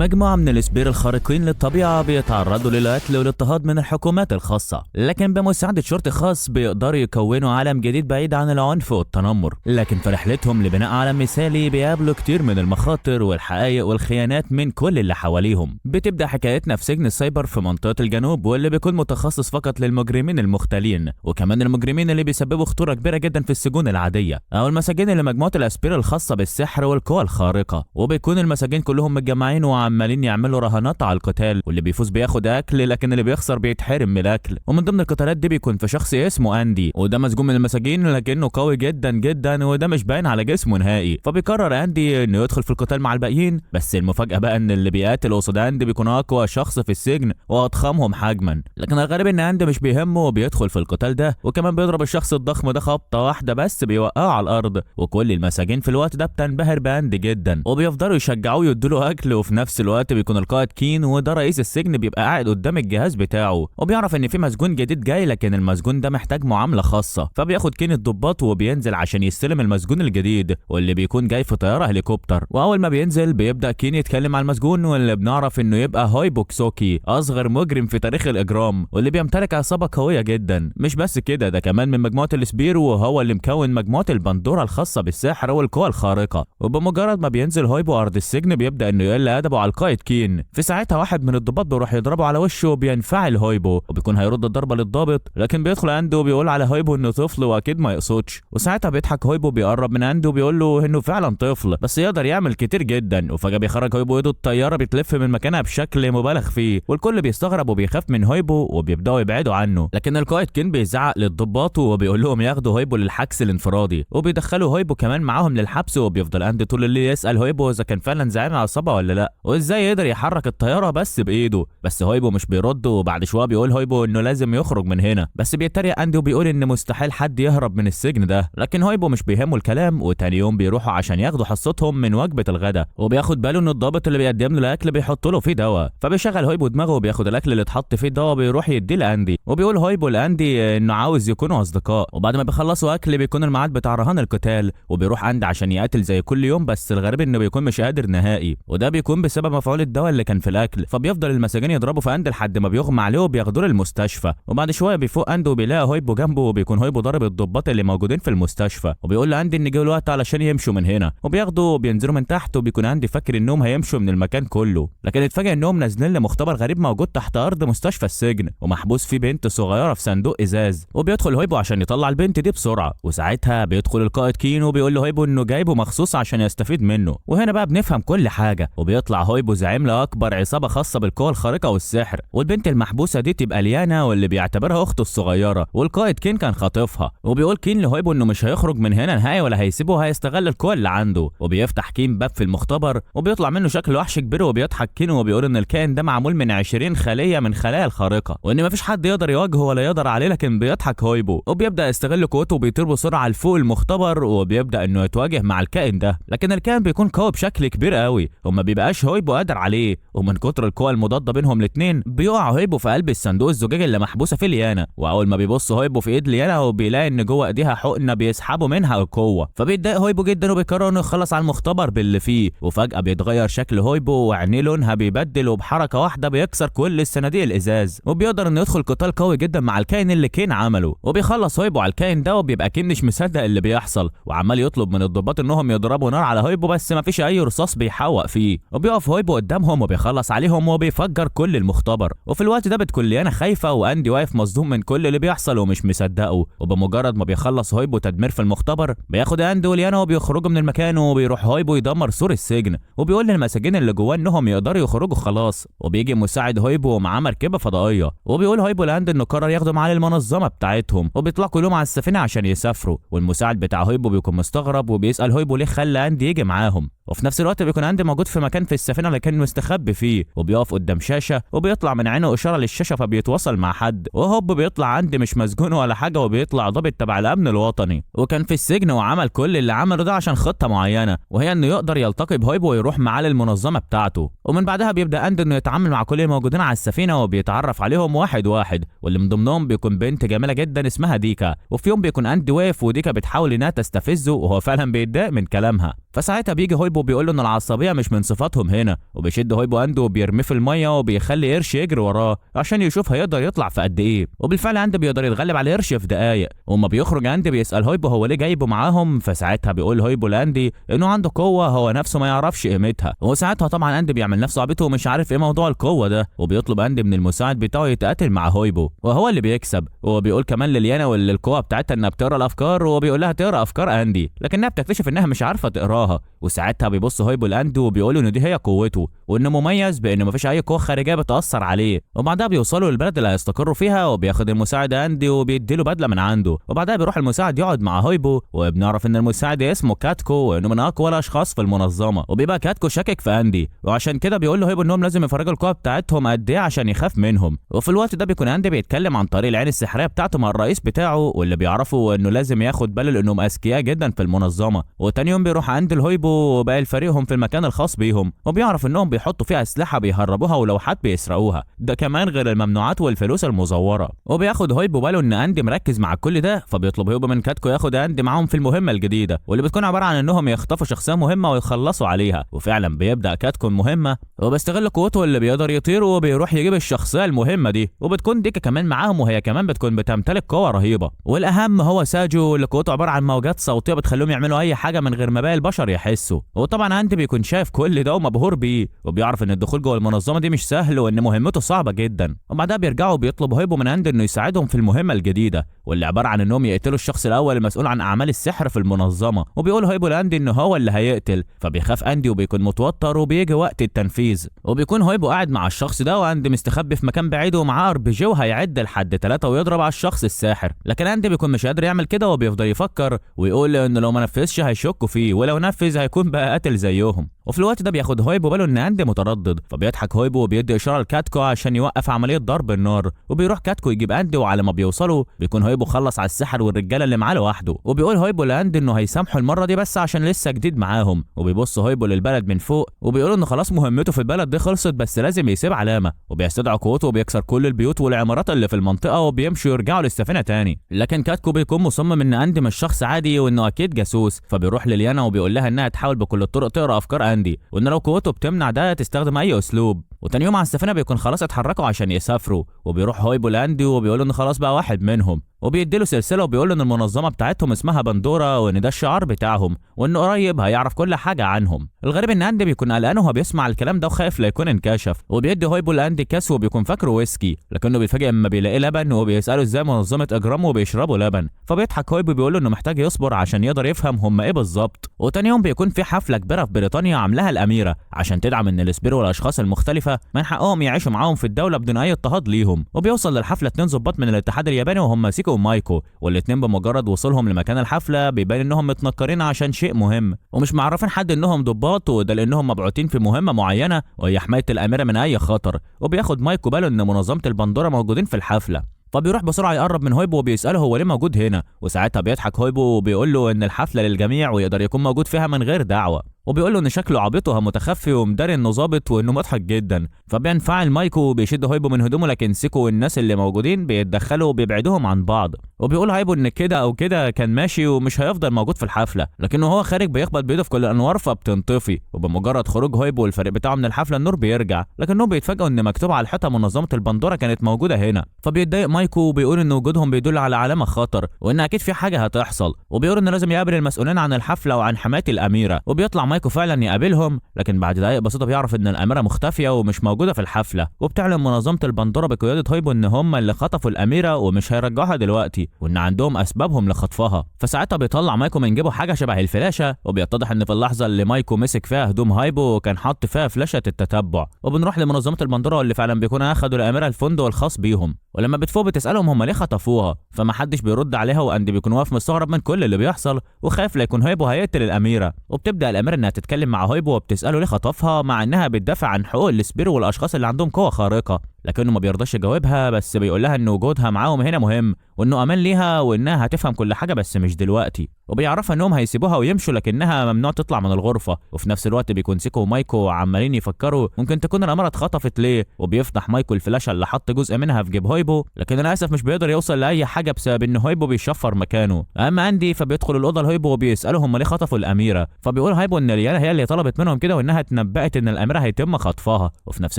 مجموعة من السبير الخارقين للطبيعة بيتعرضوا للقتل والاضطهاد من الحكومات الخاصة، لكن بمساعدة شرطي خاص بيقدروا يكونوا عالم جديد بعيد عن العنف والتنمر. لكن في رحلتهم لبناء عالم مثالي بيقابلوا كتير من المخاطر والحقائق والخيانات من كل اللي حواليهم. بتبدأ حكايتنا في سجن السايبر في منطقة الجنوب، واللي بيكون متخصص فقط للمجرمين المختلين، وكمان المجرمين اللي بيسببوا خطورة كبيرة جدا في السجون العادية، أو المساجين اللي مجموعة الأسبير الخاصة بالسحر والقوى الخارقة. وبيكون المساجين كلهم متجمعين وعمالين يعملوا رهانات على القتال، واللي بيفوز بياخد اكل لكن اللي بيخسر بيتحرم من الاكل. ومن ضمن القتالات دي بيكون في شخص اسمه اندي، وده مسجون من المساجين لكنه قوي جدا جدا، وده مش باين على جسمه نهائي. فبيقرر اندي انه يدخل في القتال مع الباقيين، بس المفاجاة بقى ان اللي بيقاتل قصاد اندي بيكون اقوى شخص في السجن واضخمهم حجما. لكن الغريب ان اندي مش بيهمه وبيدخل في القتال ده، وكمان بيضرب الشخص الضخم ده خبطه واحدة بس بيوقعه على الارض. وكل المساجين في الوقت ده بتنبهر باندي جدا وبيفضلوا يشجعوه ويدوا اكل. وفي نفس الوقت بيكون القائد كين، وده رئيس السجن، بيبقى قاعد قدام الجهاز بتاعه وبيعرف ان في مسجون جديد جاي، لكن المسجون ده محتاج معاملة خاصة. فبياخد كين الضباط وبينزل عشان يستلم المسجون الجديد، واللي بيكون جاي في طيارة هليكوبتر. واول ما بينزل بيبدا كين يتكلم على المسجون، واللي بنعرف انه يبقى هويبو كسوكي، اصغر مجرم في تاريخ الاجرام، واللي بيمتلك عصابة قوية جدا. مش بس كده، ده كمان من مجموعة السبير، وهو اللي مكون مجموعة البندوره الخاصة بالسحر والقوى الخارقة. وبمجرد ما بينزل هويبو ارض السجن بيبدا انه يقل ادبه على القائد كين. في ساعتها واحد من الضباط بيروح يضربه على وشه وبينفعل هويبو، وبيكون هيرد الضربة للضابط، لكن بيدخل عنده وبيقول على هويبو انه طفل واكيد ما يقصدش. وساعتها بيضحك هويبو، بيقرب من عنده وبيقول له انه فعلا طفل بس يقدر يعمل كتير جدا. وفجاة بيخرج هويبو ايده، الطيارة بتلف من مكانها بشكل مبالغ فيه، والكل بيستغرب وبيخاف من هويبو وبيبداوا يبعدوا عنه. لكن القائد كين بيزعق للضباط وبيقول لهم ياخدوا هويبو للحبس الانفرادي، وبيدخلوا هويبو كمان معاهم للحبس. وبيفضل اندي طول الليل يسال هويبو اذا كان فعلا زعيم العصابة ولا لا، وازاي يقدر يحرك الطيارة بس بايده. بس هويبو مش بيرد، وبعد شوية بيقول هويبو انه لازم يخرج من هنا، بس بيتريق اندي وبيقول ان مستحيل حد يهرب من السجن ده. لكن هويبو مش بيهمه الكلام. وتاني يوم بيروحوا عشان ياخدوا حصتهم من وجبة الغداء، وبياخد باله ان الضابط اللي بيقدم له الاكل بيحط له فيه دواء، فبيشغل هويبو دماغه وبياخد الاكل اللي اتحط فيه الدواء بيروح يديه لاندي. وبيقول هويبو لاندي انه عاوز يكونوا اصدقاء. وبعد ما بيخلصوا اكل بيكون الميعاد بتاع رهان القتال، وبيروح اندي عشان يقاتل زي كل يوم، بس الغريب انه بيكون مش قادر نهائي، وده بيكون بسبب مفعول الدواء اللي كان في الاكل. فبيفضل المساجين يضربوا في اندي لحد ما بيغمى عليه وبياخدوه للمستشفى. وبعد شوية بيفوق اندي وبيلاقي هويبو جنبه، وبيكون هويبو ضارب الضباط اللي موجودين في المستشفى، وبيقول لاندي ان جه الوقت علشان يمشوا من هنا. وبياخدوا وبينزلوا من تحت، وبيكون اندي فاكر انهم هيمشوا من المكان كله، لكن اتفاجئ انهم نازلين لمختبر غريب موجود تحت ارض مستشفى السجن، ومحبوس فيه بنت صغيرة في صندوق ازاز. وبيدخل هويبو عشان يطلع البنت دي بسرعة، وساعتها بيدخل القائد كين وبيقول له هويبو انه جايبه مخصوص عشان يستفيد منه. وهنا بقى بنفهم كل حاجة، وبيطلع هويبو زعيم لاكبر عصابة خاصة بالقوى الخارقة والسحر، والبنت المحبوسه دي تبقى ليانا واللي بيعتبرها اخته الصغيرة، والقائد كين كان خاطفها. وبيقول كين لهويبو انه مش هيخرج من هنا نهائي ولا هيسيبه، هيستغل القوى اللي عنده. وبيفتح كين باب في المختبر وبيطلع منه شكل وحش كبير، وبيضحك كين وبيقول ان الكائن ده معمول من 20 خليه من خلايا الخارقة، وان مفيش حد يقدر يواجهه ولا يقدر عليه. لكن بيضحك هويبو وبيبدا يستغل قوته وبيطير بسرعة لفوق المختبر، وبيبدا انه يتواجه مع الكائن ده. لكن الكائن بيكون قوي بشكل كبير قوي وما بيبقاش هويبو قادر عليه، ومن كتر القوى المضادة بينهم الاثنين بيقع هويبو في قلب الصندوق الزجاجي اللي محبوسة فيه ليانا. واول ما بيبص هويبو في ايد ليانا وبيلاقي ان جوه ايديها حقنه بيسحبوا منها القوة، فبيتضايق هويبو جدا وبيقرر انه يخلص على المختبر باللي فيه. وفجاة بيتغير شكل هويبو وعينيه لونها بيبدل، وبحركه واحدة بيكسر كل الصناديق الازاز، وبيقدر انه يدخل قتال قوي جدا مع الكائن اللي كين عمله. وبيخلص هويبو على الكائن ده، وبيبقى كين مش مصدق اللي بيحصل، وعمال يطلب من الضباط انهم يضربوا نار على هويبو، بس مفيش اي رصاص بيحوق فيه. وبيقف هويبو قدامهم وبيخلص عليهم وبيفجر كل المختبر. وفي الوقت ده بتكون ليانا خايفة واندي واقف مصدوم من كل اللي بيحصل ومش مصدقه. وبمجرد ما بيخلص هويبو تدمير في المختبر بياخد اندي وليانا وبيخرجوا من المكان، وبيروح هويبو يدمر سور السجن، وبيقول للمساجين اللي جواه انهم يقدروا يخرجوا خلاص. وبيجي مساعد هويبو ومعاه مركبة فضائية، وبيقول هويبو لاندي انه قرر ياخده معاه للمنظمة بتاعتهم، وبيطلعوا كلهم على السفينة عشان يسافروا. والمساعد بتاع هويبو بيكون مستغرب وبيسال هويبو ليه خلى اندي يجي معاهم. وفي نفس الوقت بيكون اندي موجود في مكان في السفينة اللي كان مستخبي فيه، وبيقف قدام شاشة وبيطلع من عينه اشارة للشاشه فبيتواصل مع حد، وهوب بيطلع اندي مش مسجون ولا حاجة، وبيطلع ضابط تبع الامن الوطني، وكان في السجن وعمل كل اللي عمله ده عشان خطه معينة، وهي انه يقدر يلتقي بهويبو ويروح معاه للمنظمة بتاعته. ومن بعدها بيبدا اندي انه يتعامل مع كل الموجودين على السفينة وبيتعرف عليهم واحد واحد، واللي من ضمنهم بيكون بنت جميلة جدا اسمها ديكا. وفي يوم بيكون اندي واقف وديكا بتحاول انها تستفزه، وهو فعلا بيتضايق من كلامها. فساعتها بيجي هويبو بيقول له ان العصبية مش من صفاتهم هنا، وبيشد هويبو اندي وبيرميه في المية وبيخلي قرش يجري وراه عشان يشوف هيقدر يطلع في قد ايه. وبالفعل اندي بيقدر يتغلب على قرش في دقايق. وما بيخرج اندي بيسال هويبو هو ليه جايبه معاهم، فساعتها بيقول هويبو لاندي انه عنده قوة هو نفسه ما يعرفش قيمتها. وساعتها طبعا اندي بيعمل نفسه عبيط ومش عارف ايه موضوع القوة ده، وبيطلب اندي من المساعد بتاعه يتقاتل مع هويبو وهو اللي بيكسب. وبيقول كمان لليانا واللي القوة بتاعتها انها بتقرا الافكار، وبيقول لها تقرا افكار اندي، لكنها بتكتشف انها مش عارفه تقراها. وساعتها بيبص هويبو لاندي وبيقول ان دي هي قوته وانه مميز بانه مفيش اي قوة خارجية بتاثر عليه. وبعدها بيوصلوا للبلد اللي هيستقروا فيها، وبياخد المساعد اندي وبيديله بدله من عنده. وبعدها بيروح المساعد يقعد مع هويبو، وبنعرف ان المساعد اسمه كاتكو وانه من اقوى الاشخاص في المنظمة. وبيبقى كاتكو شاكك في اندي، وعشان كده بيقول له هويبو انهم لازم يفرجوا القوة بتاعتهم قد ايه عشان يخاف منهم. وفي الوقت ده بيكون اندي بيتكلم عن طريق العين السحريه بتاعته مع الرئيس بتاعه، واللي بيعرفه انه لازم ياخد باله لانهم اذكياء جدا في المنظمة. وتاني يوم بيروح عند الهويبو وباقي فريقهم في المكان الخاص بيهم، وبيعرف انهم بيحطوا فيه اسلحة بيهربوها ولوحات بيسرقوها، ده كمان غير الممنوعات والفلوس المزورة. وبياخد هويبو باله ان اندي مركز مع كل ده، فبيطلب هويبو من كاتكو ياخد اندي معاهم في المهمة الجديدة، واللي بتكون عبارة عن انهم يخطفوا شخصية مهمة ويخلصوا عليها. وفعلا بيبدا كاتكو المهمة وبيستغل قوته اللي بيقدر يطير وبيروح يجيب الشخصية المهمة دي، وبتكون ديكا كمان معاهم، وهي كمان بتكون بتمتلك قوة رهيبة. والاهم هو ساجو اللي قوته عبارة عن موجات صوتية بتخليهم يعملوا اي حاجة من غير ما باقي البشر يحسوا. وطبعا اندي بيكون شايف كل ده ومبهور بيه، وبيعرف ان الدخول جوه المنظمة دي مش سهل وان مهمته صعبة جدا. وبعدها بيرجعوا بيطلب هويبو من اندي انه يساعدهم في المهمة الجديدة، واللي عبارة عن انهم يقتلوا الشخص الاول المسؤول عن اعمال السحر في المنظمة. وبيقول هويبو لاندي ان هو اللي هيقتل، فبيخاف اندي وبيكون متوتر. وبيجي وقت التنفيذ وبيكون هويبو قاعد مع الشخص ده، واندي مستخبي في مكان بعيد ومعاه RPG وهيعد لحد 3 ويضرب على الشخص الساحر. لكن اندي بيكون مش قادر يعمل كده، وبيفضل يفكر ويقول انه لو ما نفذش هيشكوا فيه، ولو نفذ هيكون بقى قاتل زيهم. وفي الوقت ده بياخد هويبو باله ان اندي متردد، فبيضحك هويبو وبيدي اشارة لكاتكو عشان يوقف عملية ضرب النار. وبيروح كاتكو يجيب اندي، وعلى ما بيوصلوا بيكون هويبو خلص على السحر والرجاله اللي معاه لوحده. وبيقول هويبو لاندي انه هيسامحه المرة دي بس عشان لسه جديد معاهم. وبيبص هويبو للبلد من فوق وبيقول انه خلاص مهمته في البلد دي خلصت، بس لازم يسيب علامة. وبيستدعي قوته وبيكسر كل البيوت والعمارات اللي في المنطقة، وبيمشوا يرجعوا للسفينه تاني. لكن كاتكو بيكون مصمم ان اندي مش شخص عادي وانه اكيد جاسوس، فبيروح لليانا وبيقول لها انها تحاول بكل الطرق تقرا افكار اندي، وان لو قوته بتمنع ده تستخدم اي اسلوب. وتاني يوم على السفينة بيكون خلاص اتحركوا عشان يسافروا، وبيروح هويبو لاندي وبيقول انه خلاص بقى واحد منهم، وبيديله سلسلة وبيقول ان المنظمة بتاعتهم اسمها بندورا وان ده الشعار بتاعهم، وانه قريب هيعرف كل حاجة عنهم. الغريب ان اندي بيكون قلقان وهو بيسمع الكلام ده وخايف لا يكون انكشف. وبيدي هويبو لاندي كاس وبيكون فاكره ويسكي، لكنه بيتفاجئ اما بيلاقيه لبن، وبيساله ازاي منظمة اجرام وبيشربوا لبن. فبيضحك هويبو بيقول له انه محتاج يصبر عشان يقدر يفهم هم ايه بالظبط. وتاني يوم بيكون في حفلة كبيرة في بريطانيا عاملاها الاميرة عشان تدعم ان السبير والاشخاص المختلفة من حقهم يعيشوا معاهم في الدولة بدون اي اضطهاد ليهم. وبيوصل للحفله 2 ضباط من الاتحاد الياباني وهم سيكو ومايكو، والاثنين بمجرد وصولهم لمكان الحفلة بيبان انهم متنكرين عشان شيء مهم، ومش معرفين حد انهم ضباط، وده لانهم مبعوثين في مهمة معينة وهي حماية الاميرة من اي خطر. وبياخد مايكو باله ان منظمة البندوره موجودين في الحفلة، فبيروح بسرعة يقرب من هويبو وبيساله هو ليه موجود هنا. وساعتها بيضحك هويبو وبيقول له ان الحفلة للجميع ويقدر يكون موجود فيها من غير دعوه، وبيقول له ان شكله عبيط وهو متخفي ومداري انه ظابط وانه مضحك جدا. فبينفعل مايكو وبيشد هويبو من هدومه، لكن سيكو والناس اللي موجودين بيتدخلوا وبيبعدوهم عن بعض. وبيقول هايبو ان كده او كده كان ماشي ومش هيفضل موجود في الحفلة، لكنه هو خارج بيخبط بايده في كل الانوار فبتنطفي. وبمجرد خروج هويبو والفريق بتاعه من الحفلة النور بيرجع، لكنهم بيتفاجئوا ان مكتوب على الحيطة منظمة البندوره كانت موجودة هنا. فبيتضايق مايكو وبيقول ان وجودهم بيدل على علامة خطر وان اكيد في حاجة هتحصل، وبيقول ان لازم يقابل المسؤولين عن الحفلة وعن حماية الاميرة. وبيطلع مايكو فعلا يقابلهم، لكن بعد دقائق بسيطة بيعرف ان الاميرة مختفيه ومش موجودة في الحفلة. وبتعلن منظمة البندوره بقيادة هويبو ان هم اللي خطفوا الاميرة ومش هيرجعوها دلوقتي، وان عندهم اسبابهم لخطفها. فساعتها بيطلع مايكو من جيبه حاجة شبه الفلاشه، وبيتضح ان في اللحظة اللي مايكو مسك فيها هدوم هايبو كان حط فيها فلاشه التتبع. وبنروح لمنظمة البندوره واللي فعلا بيكون اخدوا الاميرة الفندق الخاص بيهم، ولما بتفوق بتسالهم هم ليه خطفوها، فمحدش بيرد عليها، واندي بيكون واقف مستغرب من كل اللي بيحصل وخايف لا يكون هايبو هيقتل الاميرة. وبتبدا الاميرة انها تتكلم مع هويبو وبتساله ليه خطفها مع انها بتدافع عن حقوق السبير والاشخاص اللي عندهم قوة خارقة، لكنه ما بيرضاش يجاوبها، بس بيقول لها ان وجودها معاهم هنا مهم وانه امان ليها وانها هتفهم كل حاجة بس مش دلوقتي. وبيعرفها انهم هيسيبوها ويمشوا لكنها ممنوع تطلع من الغرفة. وفي نفس الوقت بيكون سيكو ومايكو عمالين يفكروا ممكن تكون الاميرة اتخطفت ليه، وبيفتح مايكو الفلاشه اللي حط جزء منها في جيب هويبو، لكن للاسف مش بيقدر يوصل لاي حاجة بسبب ان هويبو بيشفر مكانه. اما اندي فبيدخل الاوضة لهويبو وبيساله هم ليه خطفوا الاميرة، فبيقول هايبو ان ليانا هي اللي طلبت منهم كده وانها اتنبأت ان الاميرة هيتم خطفها. وفي نفس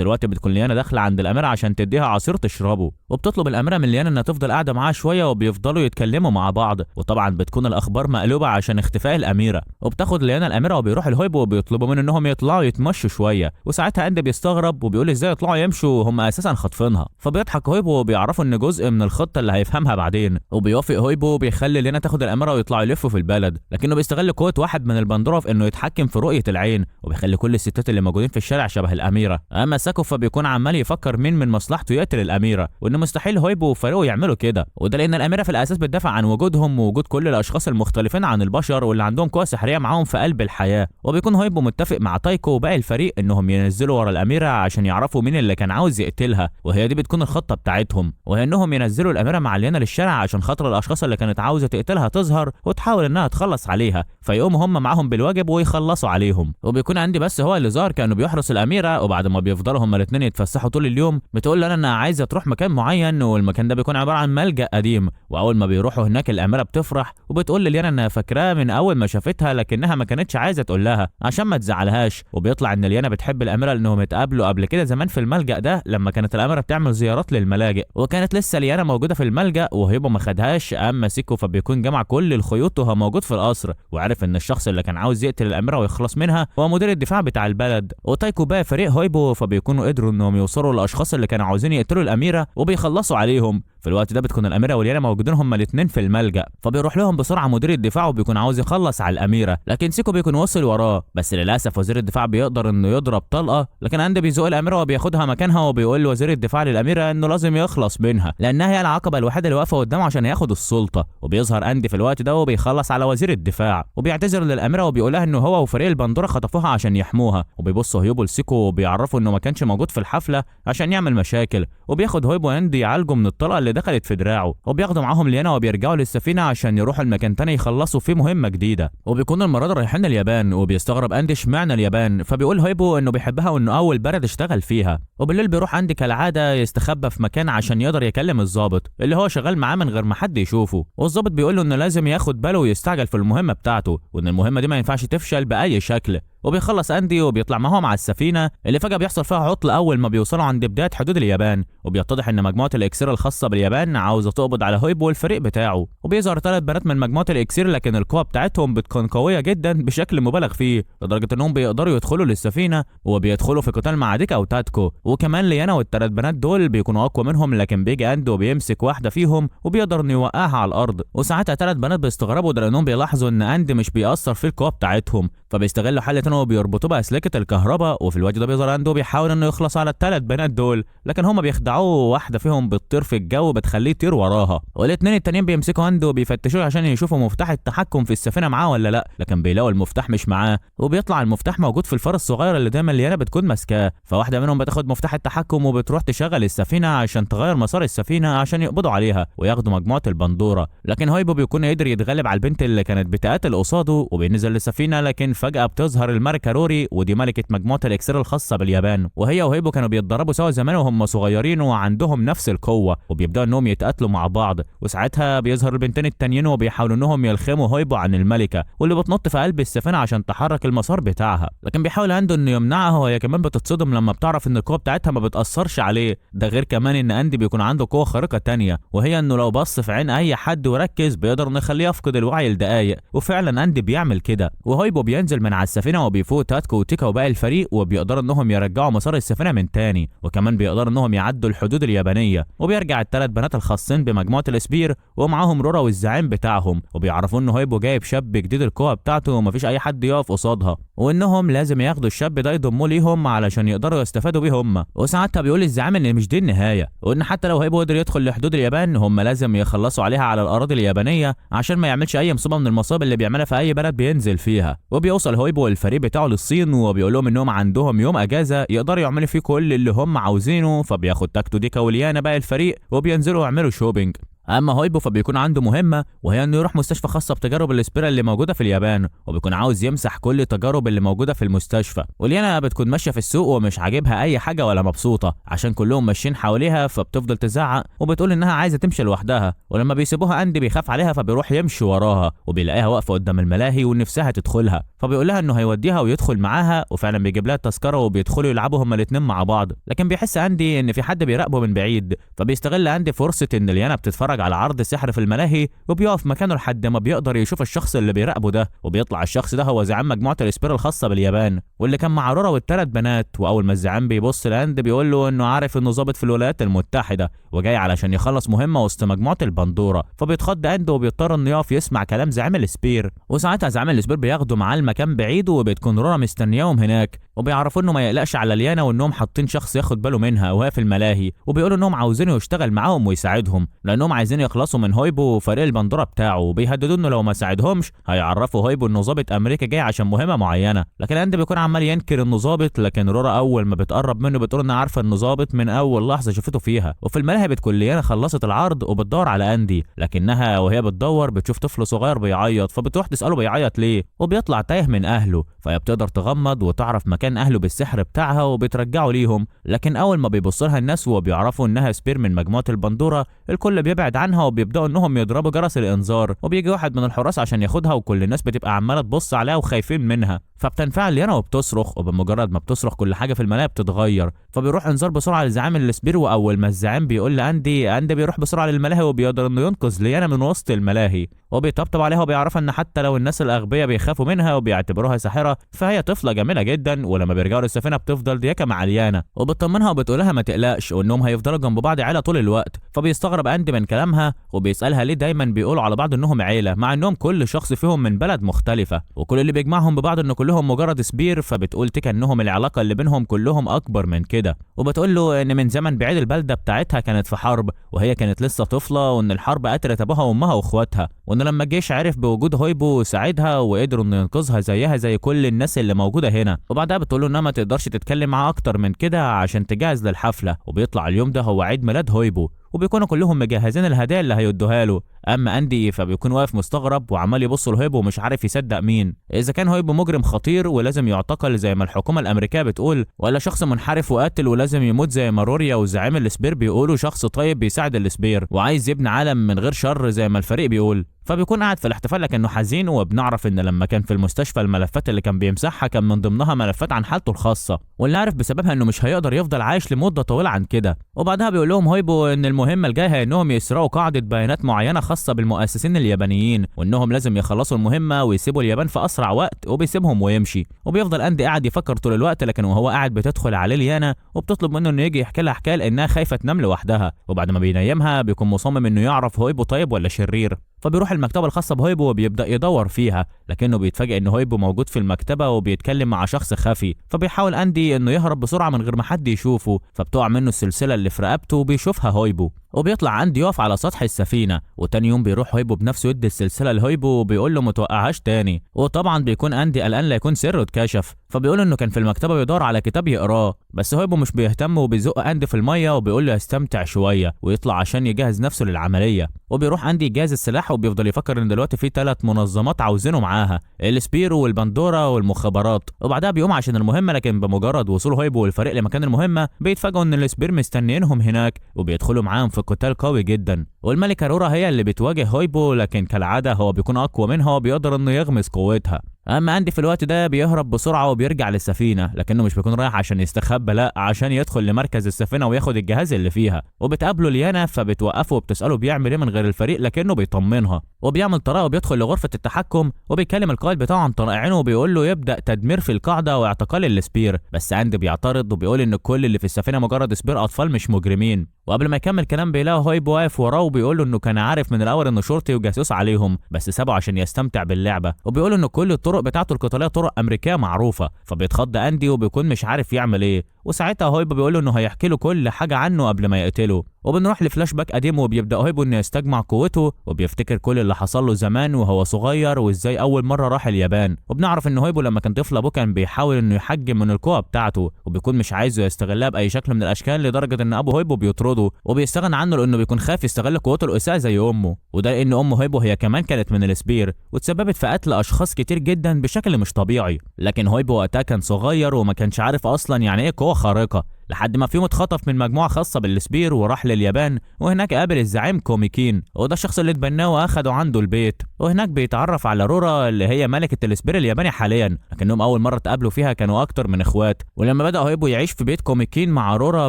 الوقت بتكون ليانا داخله عند الاميرة عشان تديها عصير تشربه، وبتطلب الاميرة من ليانا انها تفضل قاعدة معاها شوية وبيفضلوا يتكلموا مع بعض. وطبعا بتكون الاخبار مقلوبة عشان اختفاء الاميرة، وبتاخد ليانا الاميرة وبيروح الهويبو وبيطلبوا منه انهم يطلعوا يتمشوا شوية. وساعتها اندي بيستغرب وبيقول ازاي يطلعوا يمشوا هم اساسا خاطفينها، فبيضحك هويبو وبيعرفوا ان جزء من الخطة اللي هيفهمها بعدين. وبيوافق هويبو وبيخلي ليانا تاخد الاميرة ويطلعوا يلفوا في البلد، لكنه بيستغل قوة واحد من البندوره في انه يتحكم في رؤية العين وبيخلي كل الستات اللي موجودين في الشارع شبه الاميرة. اما ساكو فبيكون عمال يفكر مين من مصلحته يقتل الاميرة، وانه مستحيل هويبو وفريقه يعملوا كده، وده لان الاميرة في الاساس بتدافع عن وجودهم ووجود كل الاشخاص المختلفين عن البشر واللي عندهم قوة سحريه معاهم في قلب الحياة. وبيكون هويبو متفق مع تايكو وباقي الفريق انهم ينزلوا ورا الاميرة عشان يعرفوا مين اللي كان عاوز يقتلها، وهي دي بتكون الخطة بتاعتهم، وهي انهم ينزلوا الاميرة مع ليانا للشارع عشان خاطر الاشخاص اللي كانت عاوزه تقتلها تظهر وتحاول انها تخلص عليها، فيقوموا هم معاهم بالواجب ويخلصوا عليهم. وبيكون عندي بس هو اللي ظهر كانه بيحرس الاميرة. وبعد ما بيفضلوا هم الاثنين يتفسحوا طول اليوم بتقول لنا انها عايزه تروح مكان معين، والمكان ده بيكون عبارة عن ملجأ قديم. واول ما بيروحوا هناك الاميرة بتفرح وبتقول لليانا انها فاكراه من اول ما شافتها، لكنها ما كانتش عايزه تقول لها عشان ما تزعلهاش. وبيطلع ان ليانا بتحب الاميرة لانهم اتقابلوا قبل كده زمان في الملجأ ده لما كانت الاميرة بتعمل زيارات للملاجئ، وكانت لسه ليانا موجودة في الملجأ وهيبو ما خدهاش. اما سيكو فبيكون جمع كل الخيوط وهو موجود في القصر، وعرف ان الشخص اللي كان عاوز يقتل الاميرة ويخلص منها هو مدير الدفاع بتاع البلد. وتايكو بقى فريق هويبو فبيكونوا قدروا انهم يوصلوا للاشخاص اللي كانوا عاوزين يقتلوا الاميرة وبيخلصوا عليهم. في الوقت ده بتكون الاميرة وليانا موجودين هما الاثنين في الملجأ، فبيروح لهم بسرعة مدير الدفاع وبيكون عاوز يخلص على الاميرة، لكن سيكو بيكون وصل وراه، بس للاسف وزير الدفاع بيقدر انه يضرب طلقه، لكن اندي بيزق الاميرة وبياخدها مكانها وبيقول لوزير الدفاع للاميره انه لازم يخلص منها لانها هي العقبة الوحيدة اللي واقفة قدامه عشان ياخد السلطة. وبيظهر اندي في الوقت ده وبيخلص على وزير الدفاع وبيعتذر للاميره وبيقول لها انه هو وفريق البندوره خطفوها عشان يحموها. وبيبص هيوبو لسيكو وبيعرفوا انه ما كانش موجود في الحفلة عشان يعمل مشاكل، وبياخد هويبو اندي يعالجه من الطلقة اللي دخلت في دراعه، وبياخدوا معاهم ليانا وبيرجعوا للسفينه عشان يروحوا المكان تاني يخلصوا فيه مهمة جديدة. وبيكونوا المرة دي رايحين اليابان، وبيستغرب اندي اشمعنى اليابان، فبيقول هويبو انه بيحبها وانه اول بلد اشتغل فيها. وبالليل بيروح اندي كالعادة يستخبى في مكان عشان يقدر يكلم الضابط اللي هو شغال معاه من غير ما حد يشوفه، والضابط بيقول له انه لازم ياخد باله ويستعجل في المهمة بتاعته، وان المهمة دي ما ينفعش تفشل باي شكل. وبيخلص اندي وبيطلع معاهم على السفينة اللي فجاة بيحصل فيها عطل اول ما بيوصلوا عند بداية حدود اليابان، وبيتضح ان مجموعة الاكسير الخاصة باليابان عاوزه تقبض على هويبو والفريق بتاعه. وبيظهر 3 بنات من مجموعة الاكسير، لكن القوة بتاعتهم بتكون قوية جدا بشكل مبالغ فيه لدرجة انهم بيقدروا يدخلوا للسفينه وبيدخلوا في قتال مع ديكا وتاتكو، وكمان ليانا والثلاث بنات دول بيكونوا اقوى منهم، لكن بيجي اندي وبيمسك واحدة فيهم وبيقدر انه يوقعها على الارض. وساعتها 3 بنات بيستغربوا ده لانهم بيلاحظوا ان اندي مش بيأثر في القوة بتاعتهم، فبيستغلوا حاله انه بيربطوه باسلكه الكهرباء. وفي الوقت ده بيظهر اندي وبيحاول انه يخلص على الثلاث بنات دول، لكن هما بيخدعوه، واحدة فيهم بتطير في الجو بتخليه يطير وراها، والاثنين التانيين بيمسكوا اندي وبيفتشوه عشان يشوفوا مفتاح التحكم في السفينة معاه ولا لا، لكن بيلاقوا المفتاح مش معاه، وبيطلع المفتاح موجود في الفار الصغير اللي دايما ليانا بتكون ماسكاه. فواحدة منهم بتاخد مفتاح التحكم وبتروح تشغل السفينة عشان تغير مسار السفينة عشان يقبضوا عليها وياخدوا مجموعة البندوره، لكن هويبو بيكون قدر يتغلب على البنت اللي كانت بتقاتل قصاده وبينزل للسفينه، لكن فجاة بتظهر الملكة روري، ودي ملكه مجموعة الاكسير الخاصة باليابان، وهي وهيبو كانوا بيتدربوا سوا زمان وهم صغيرين وعندهم نفس القوة، وبيبداوا انهم يتقاتلوا مع بعض. وساعتها بيظهر البنتين التانيين وبيحاولوا انهم يلخموا هويبو عن الملكة واللي بتنط في قلب السفينة عشان تحرك المسار بتاعها، لكن بيحاول اندو انه يمنعها، وهي كمان بتتصدم لما بتعرف ان القوة بتاعتها ما بتاثرش عليه. ده غير كمان ان اندي بيكون عنده قوة خارقة تانية، وهي انه لو بص في عين اي حد وركز بيقدر انه يخليه يفقد الوعي لدقايق، وفعلا اندي بيعمل كده. وهويبو بينزل من على السفينة وبيفوق تاتكو وتيكا وباقي الفريق، وبيقدروا انهم يرجعوا مسار السفينة من تاني، وكمان بيقدروا انهم يعدوا الحدود اليابانية. وبيرجع الثلاث بنات الخاصين بمجموعه الاسبير ومعاهم رورا والزعيم بتاعهم، وبيعرفوا ان هويبو جايب شاب جديد القوة بتاعته ومفيش اي حد يقف قصادها، وانهم لازم ياخدوا الشاب ده يضموه ليهم علشان يقدروا يستفادوا بيه هم. وساعتها بيقول الزعيم ان مش دي النهاية، وان حتى لو هويبو قدر يدخل لحدود اليابان هم لازم يخلصوا عليها على الاراضي اليابانية عشان ما يعملش اي مصيبة من المصائب اللي بيعملها في اي بلد بينزل فيها. وبيوصل وبيوصل هويبو والفريق بتاعه للصين وبيقول لهم انهم عندهم يوم اجازه يقدروا يعملوا فيه كل اللي هم عاوزينه، فبياخد تاكتو ديكا وليانا باقي الفريق وبينزلوا يعملوا shopping. اما هويبو فبيكون عنده مهمة، وهي انه يروح مستشفى خاصة بتجارب الاسبيرا اللي موجودة في اليابان، وبيكون عاوز يمسح كل التجارب اللي موجودة في المستشفى. وليانا بتكون ماشية في السوق ومش عاجبها اي حاجة ولا مبسوطة عشان كلهم ماشيين حواليها، فبتفضل تزعق وبتقول انها عايزه تمشي لوحدها. ولما بيسيبوها اندي بيخاف عليها فبيروح يمشي وراها وبيلاقيها واقفة قدام الملاهي ونفسها تدخلها، فبيقول لها انه هيوديها ويدخل معاها، وفعلا بيجيب لها التذكرة وبيدخلوا يلعبوا هما الاثنين مع بعض. لكن بيحس اندي ان في حد بيراقبه من بعيد، فبيستغل اندي فرصة ان ليانا بتتفرج على عرض سحر في الملاهي وبيقف مكانه لحد ما بيقدر يشوف الشخص اللي بيراقبه ده، وبيطلع الشخص ده هو زعيم مجموعة الاسبير الخاصة باليابان واللي كان مع رورا والثلاث بنات. واول ما الزعيم بيبص لاند بيقول له انه عارف انه ظابط في الولايات المتحدة وجاي علشان يخلص مهمة وسط مجموعة البندوره، فبيتخض اند وبيضطر انه يقف يسمع كلام زعيم الاسبير. وساعتها زعيم الاسبير بياخده معاه المكان بعيد وبتكون رورا مستنياهم هناك، وبيعرفوا انه ما يقلقش على ليانا وانهم حاطين شخص ياخد باله منها وهي في الملاهي، وبيقولوا انهم عاوزينه يشتغل معاهم ويساعدهم لانهم عايزين يخلصوا من هويبو وفريق البندوره بتاعه، وبيهددوا انه لو ما ساعدهمش هيعرفوا هويبو انه ظابط امريكا جاي عشان مهمة معينة. لكن اند بيكون عمال ينكر انه ظابط، لكن رورا اول ما بتقرب منه بتقول انها عارفه انه ظابط من اول لحظة شافته فيها. وفي الملاهي بتكون ليانا خلصت العرض وبتدور على اندي، لكنها وهي بتدور بتشوف طفل صغير بيعيط، فبتروح تساله بيعيط ليه، وبيطلع تايه من اهله، فهي بتقدر تغمض وتعرف مكان اهله بالسحر بتاعها وبترجعه ليهم. لكن اول ما بيبص لها الناس وبيعرفوا انها spear من مجموعة البندوره الكل بيبعد عنها وبيبداوا انهم يضربوا جرس الانذار، وبيجي واحد من الحراس عشان ياخدها، وكل الناس بتبقى عماله تبص عليها وخايفين منها، فبتنفعل ليانا وبتصرخ، وبمجرد ما بتصرخ كل حاجة في الملاهي بتتغير، فبيروح انذار بسرعة لزعيم ال spear. واول ما الزعيم بيقول لاندي، اندي بيروح بسرعة للملاهي وبيقدر انه ينقذ ليانا من وسط الملاهي، وبيطبطب عليها وبيعرفها ان حتى لو الناس الاغبياء بيخافوا منها وبيعتبروها ساحرة فهي طفله جميلة جدا. ولما بيرجعوا للسفينه بتفضل ديكا مع ليانا وبتطمنها وبتقولها ما تقلقش وانهم هيفضلوا جنب بعض عيله طول الوقت. فبيستغرب اندي من كلامها وبيسالها ليه دايما بيقولوا على بعض انهم عيله مع انهم كل شخص فيهم من بلد مختلفة وكل اللي بيجمعهم ببعض ان كلهم مجرد spear. فبتقول تيكا انهم العلاقة اللي بينهم كلهم اكبر من كده، وبتقول له ان من زمن بعيد البلدة بتاعتها كانت في حرب وهي كانت لسه طفله، وان الحرب قتلت ابوها وامها واخواتها، وان لما الجيش عرف بوجود هويبو ساعدها وقدروا انه ينقذها زيها زي كل الناس اللي موجودة هنا. وبعدها بتقول له انها ما تقدرش تتكلم معاه اكتر من كده عشان تجهز للحفله، وبيطلع اليوم ده هو عيد ميلاد هويبو وبيكونوا كلهم مجهزين الهدايا اللي هيدوها له. اما اندي فبيكون واقف مستغرب وعمال يبص لهويبو ومش عارف يصدق مين، اذا كان هويبو مجرم خطير ولازم يعتقل زي ما الحكومة الامريكية بتقول، ولا شخص منحرف وقاتل ولازم يموت زي ما روريا وزعيم ال spear بيقولوا شخص طيب بيساعد ال spear وعايز يبني عالم من غير شر زي ما الفريق بيقول. فبيكون قاعد في الاحتفال لكنه حزين، وبنعرف ان لما كان في المستشفى الملفات اللي كان بيمسحها كان من ضمنها ملفات عن حالته الخاصة، واللي عرف بسببها انه مش هيقدر يفضل عايش لمدة طويلة عن كده. وبعدها بيقول لهم هويبو ان المهمة الجاية هي انهم يسرقوا قاعدة بيانات معينة خاصة بالمؤسسين اليابانيين، وانهم لازم يخلصوا المهمة ويسيبوا اليابان في اسرع وقت، وبيسيبهم ويمشي. وبيفضل اندي قاعد يفكر طول الوقت، لكن وهو قاعد بتدخل عليه ليانا وبتطلب منه انه يجي يحكي لها حكاية لانها خايفة تنام لوحدها. وبعد ما بينيمها بيكون مصمم انه يعرف هويبو طيب ولا شرير، فبيروح المكتبة الخاصة بهويبو وبيبدأ يدور فيها، لكنه بيتفاجئ ان هويبو موجود في المكتبة وبيتكلم مع شخص خفي. فبيحاول اندي انه يهرب بسرعة من غير ما حد يشوفه، فبتقع منه السلسلة اللي في رقبته وبيشوفها هويبو، وبيطلع اندي يقف على سطح السفينة. وتاني يوم بيروح هويبو بنفسه يدي السلسلة لهويبو وبيقول له ما توقعهاش تاني. وطبعا بيكون اندي قلقان لا يكون سره اتكشف، فبيقول انه كان في المكتبة بيدور على كتاب يقراه، بس هويبو مش بيهتم وبيزق اندي في المية وبيقول له يستمتع شوية ويطلع عشان يجهز نفسه للعملية. وبيروح اندي يجهز السلاح وبيفضل يفكر ان دلوقتي في 3 منظمات عاوزينه معاها، ال spear والبندوره والمخابرات. وبعدها بيقوم عشان المهمة، لكن بمجرد وصول هويبو والفريق لمكان المهمة بيتفاجئوا ان ال spear مستنيينهم هناك وبيدخلوا معاهم في قتال قوي جدا. والملكة رورا هي اللي بتواجه هويبو، لكن كالعادة هو بيكون اقوى منها وبيقدر انه يغمس قوتها. اما اندي في الوقت ده بيهرب بسرعة وبيرجع للسفينه، لكنه مش بيكون رايح عشان يستخبى، لا عشان يدخل لمركز السفينة وياخد الجهاز اللي فيها. وبتقابله ليانا فبتوقفه وبتساله بيعمل ايه من غير الفريق، لكنه بيطمنها وبيعمل طريقه وبيدخل لغرفة التحكم وبيكلم القائد بتاعه عن طريق عينه وبيقول له يبدا تدمير في القاعدة واعتقال ال spear. بس اندي بيعترض وبيقول ان كل اللي في السفينة مجرد spear اطفال مش مجرمين. وقبل ما يكمل كلام بيلاقي هويبو واقف وراه وبيقول له انه كان عارف من الاول انه شرطي وجاسوس عليهم، بس سابه عشان يستمتع باللعبة، وبيقول انه كل الطرق بتاعته القتالية طرق امريكية معروفة. فبيتخض اندي وبيكون مش عارف يعمل ايه، وساعتها هويبو بيقول له انه هيحكي له كل حاجة عنه قبل ما يقتله. وبنروح لفلاش باك قديم، وبيبدا هويبو انه يستجمع قوته وبيفتكر كل اللي حصل له زمان وهو صغير وازاي اول مرة راح اليابان. وبنعرف ان هويبو لما كان طفل ابوه كان بيحاول انه يحجم من القوة بتاعته، وبيكون مش عايزه يستغلها باي شكل من الاشكال، لدرجة ان ابو هويبو بيطرده وبيستغنى عنه لانه بيكون خايف يستغل قوته الاساءة زي امه. وده لان ام هويبو هي كمان كانت من ال Spear وتسببت في قتل اشخاص كتير جدا بشكل مش طبيعي. لكن هويبو وقتها كان صغير وما كانش عارف اصلا يعني ايه قوة خارقة، لحد ما في يوم اتخطف من مجموعة خاصة بال Spear وراح لليابان، وهناك قابل الزعيم كوميكين، وده الشخص اللي اتبناه واخده عنده البيت. وهناك بيتعرف على رورا اللي هي ملكه ال Spear الياباني حاليا، لكنهم اول مرة اتقابلوا فيها كانوا اكتر من اخوات. ولما بدا هويبو يعيش في بيت كوميكين مع رورا